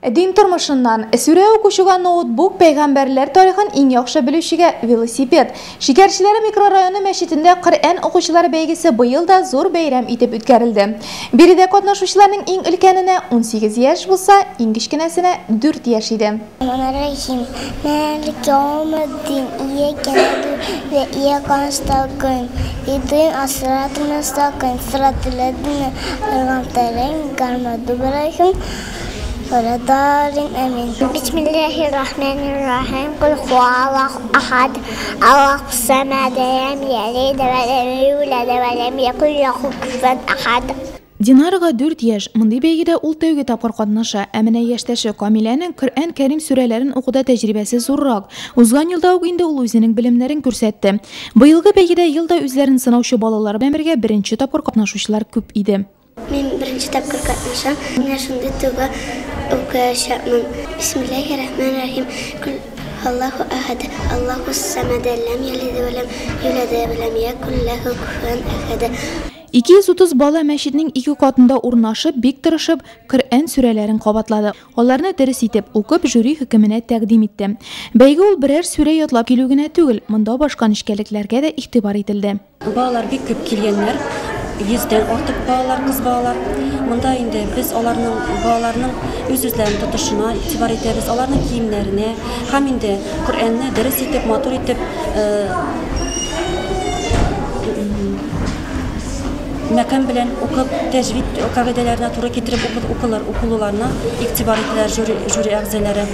Дин тормышыннан. Сүрә укучыга ноутбук, пәйгамбәрләр тарихын иң яхшы белүчегә велосипед. Шикәрчеләр микрорайоны мәчетендә Коръән укучылар бәйгесе быел да зур бәйрәм итеп үткәрелде. Биредә катнашучыларның иң өлкәненә 18 яшь булса, иң кечкенәсенә 4 яшь иде. Рахим. Мәлик яумеддин. Ияке нәбду вә ияке нәстәгыйн. Иһдина ас-сиратал мөстәкыйм. Сиратал ләзина ән'амтә аләйһим, гайрил мәгъдүби аләйһим вәләд-даллин. Амин. Бисмиллаһир рахманир рахим. Кул хуаллаху ахад. Аллахус самад. Ләм ялид вә ләм юлад вә ләм якул ләху куфуән ахад. Динарага 4 яшь, мондый бәйгедә ул тәүге тапкыр катнаша. Ә менә яшьтәше Камиләнең Коръән Кәрим сүрәләрен укуда тәҗрибәсе зуррак. Узган елда ук инде ул үзенең белемнәрен күрсәтте. Быелгы бәйгедә ел да үзләрен сынаучы балалар белән бергә беренче тапкыр катнашучылар күп иде. Мин беренче тапкыр катнашам. Менә шундый дога укыячакмын. Бисмиллаһи рахмани рахим. Кул Аллаһу ахад, Аллаһус самад, ләм ялид ва ләм юлад ва ләм якул ләһу куфуән ахад. 230 бала мәчетнең ике катында урнашып, бик тырышып, Коръән сүрәләрен кабатлады. Аларны дөрес итеп укып, жюри хөкеменә тәкъдим итте. Бәйге ул берәр сүрә ятлап килү генә түгел, монда башка нечкәлекләргә дә игътибар ителде. Балалар бик күп килгәннәр, йөздән артык балалар, кыз балалар. Монда инде без аларның, балаларның үз-үзләрен тотышына игътибар итәбез, аларның киемнәренә һәм инде Коръәнне дөрес итеп, матур итеп мәкам белән укып, тәҗвид кагыйдәләренә туры китереп укылыр, укылуларына игътибар итәләр жюри, жюри әгъзалары.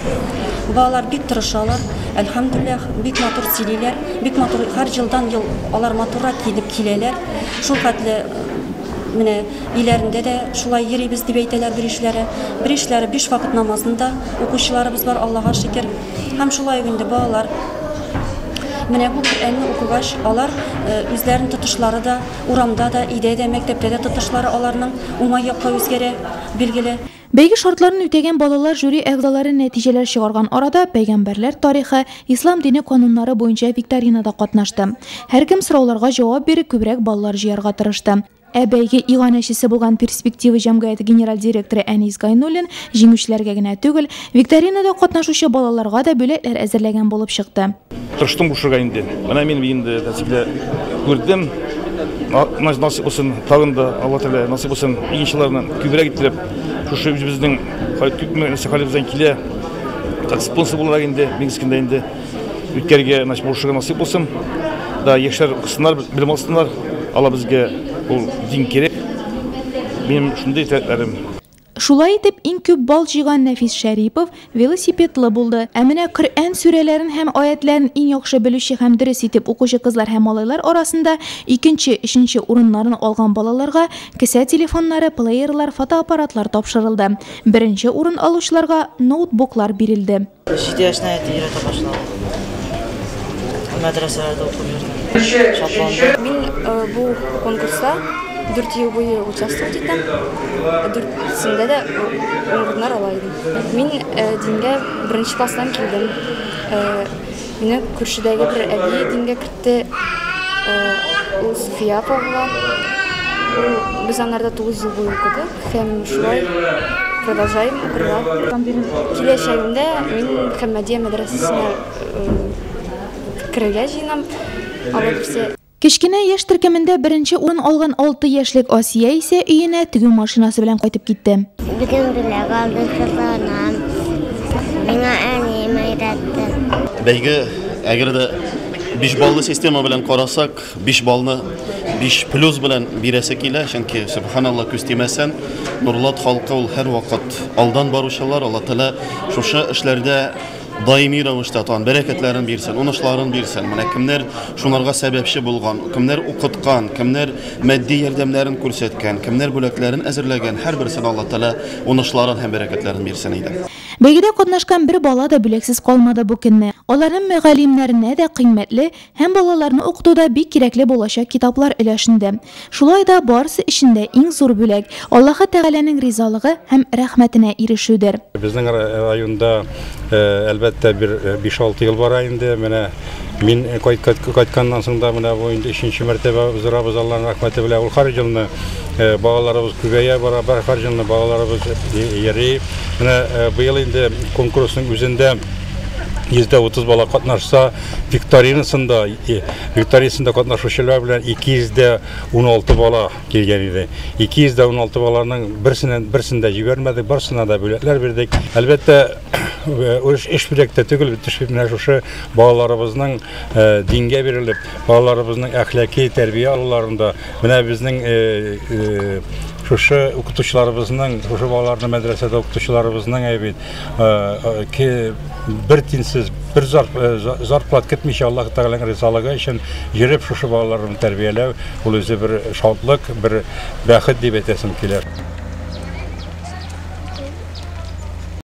Балалар бик тырышалар, әлхәмдүлилләһ, бик матур сөйлиләр. Бик матур, һәр елдан ел алар матуррак киенеп киләләр. Шул хәтле менә өйләрендә дә шулай йөрибез дип әйтәләр беришләре. Беришләре биш вакыт намазын да укучыларыбыз бар, Аллага шөкер. Һәм шулай ук инде балалар менә бу Коръәнне укыгач, алар үзләрен тотышлары да, урамда да, өйдә дә, мәктәптә дә тотышлары аларның уңай якка үзгәрә, билгеле. Бәйге шартларын үтәгән балалар жюри әгъзалары нәтиҗәләр чыгарган арада пәйгамбәрләр тарихы, ислам дине кануннары буенча викторинада катнашты. Һәркем сорауларга җавап биреп, күбрәк баллар җыярга тырышты. Ә бәйге иганәчесе булган Перспектива җәмгыяте генераль директоры Әнис Гайнуллин җиңүчеләргә генә түгел, викторинада катнашучы балаларга да бүләкләр әзерләгән булып чыкты. Тырыштым кушырга инде. Менә мин инде тәсикле күрдем. Насыйп булсын, тагын да Алла Тәгалә насыйп булсын, игенчеләрне күбрәк иттереп, шушы үзебезнең күпме нәрсә хәлебездән килә, как спонсор буларак инде, Минскинда инде үткәргә булышырга насыйп булсын. Да, яшьләр укысыннар, белем алсыннар. Алла безгә ул дин кирәк. Минем шундый теләкләрем. Шулай итеп, иң күп балл җыйган Нәфис Шәрипов велосипедлы булды. Ә менә Коръән сүрәләрен һәм аятләрен иң яхшы белүче һәм дөрес итеп укучы кызлар һәм малайлар арасында икенче, өченче урыннарын алган балаларга кесә телефоннары, плеерлар, фотоаппаратлар тапшырылды. Беренче урын алучыларга ноутбуклар бирелде. 7 яшьтән әти өйрәтә башлады. Мәдрәсәләрдә укып йөрдем. Шатландым. Мин бу конкурста 4 ел буе участвовать итәм. Дүртсендә дә урыннар ала идем. Мин дингә беренче класстан килдем. Мине күршедәге бер әби дингә кертте. Ул София апа була. Ул без анарда 9 ел буе укыдык һәм шулай продолжаем укырга. Киләчәгемдә мин Мөхәммәдия мәдрәсәсенә керергә җыенам. Алла бирсә. Кечкенә яшь төркемендә беренче урын алган 6 яшьлек Асия исә өенә тегү машинасы белән кайтып китте. Бүген бүләк алдым, шатланам. Миңа әнием өйрәтте. Бәйге, әгәр дә 5 баллы система белән карасак, 5 баллны 5 плюс белән бирәсе килә, чөнки субханалла, күз тимәсен, Нурлат халкы ул һәрвакыт алдан баручылар, Алла Тәгалә шушы эшләрдә даими рәвештә тагын бәрәкәтләрен бирсен, уңышларын бирсен. Менә кемнәр шунарга сәбәпче булган, кемнәр укыткан, кемнәр матди ярдәмнәрен күрсәткән, кемнәр бүләкләрен әзерләгән, һәрберсен Алла Тәгалә уңышларын һәм бәрәкәтләрен бирсен иде. Бәйгедә катнашкан бер бала да бүләксез калмады бу көнне. Аларның мөгаллимнәренә дә кыйммәтле һәм балаларны укытуда бик кирәкле булачак китаплар өләшенде. Шулай да барысы эчендә иң зур бүләк Аллаһы Тәгаләнең ризалыгы һәм рәхмәтенә ирешүдер. Безнең районда, әлбәттә, Әлбәттә, бер 5-6 ел бара инде. Менә мин кайтканнан соң да менә бу инде өченче мәртәбә уздырабыз, Аллаһның рәхмәте белән. Ул һәр елны балаларыбыз күбәя бара, һәр елны балаларыбыз йөри. Менә быел инде конкурсның үзендә 130 бала катнашса, викторинасында катнашучылар белән 216 бала килгән иде. 216 баланың берсен дә җибәрмәдек, барысына да бүләкләр бирдек. Әлбәттә, эш бүләк тә түгел, менә шушы балаларыбызның дингә бирелеп, балаларыбызның әхлаки тәрбия алуларында, менә безнең шушы укытучыларыбызның, шушы балаларны мәдрәсәдә укытучыларыбызның бит бер тинсез, бер зарплат көтмичә Аллаһ Тәгаләнең ризалыгы өчен йөреп шушы балаларны тәрбияләү, ул үзе бер шатлык, бер бәхет дип әйтәсем килә.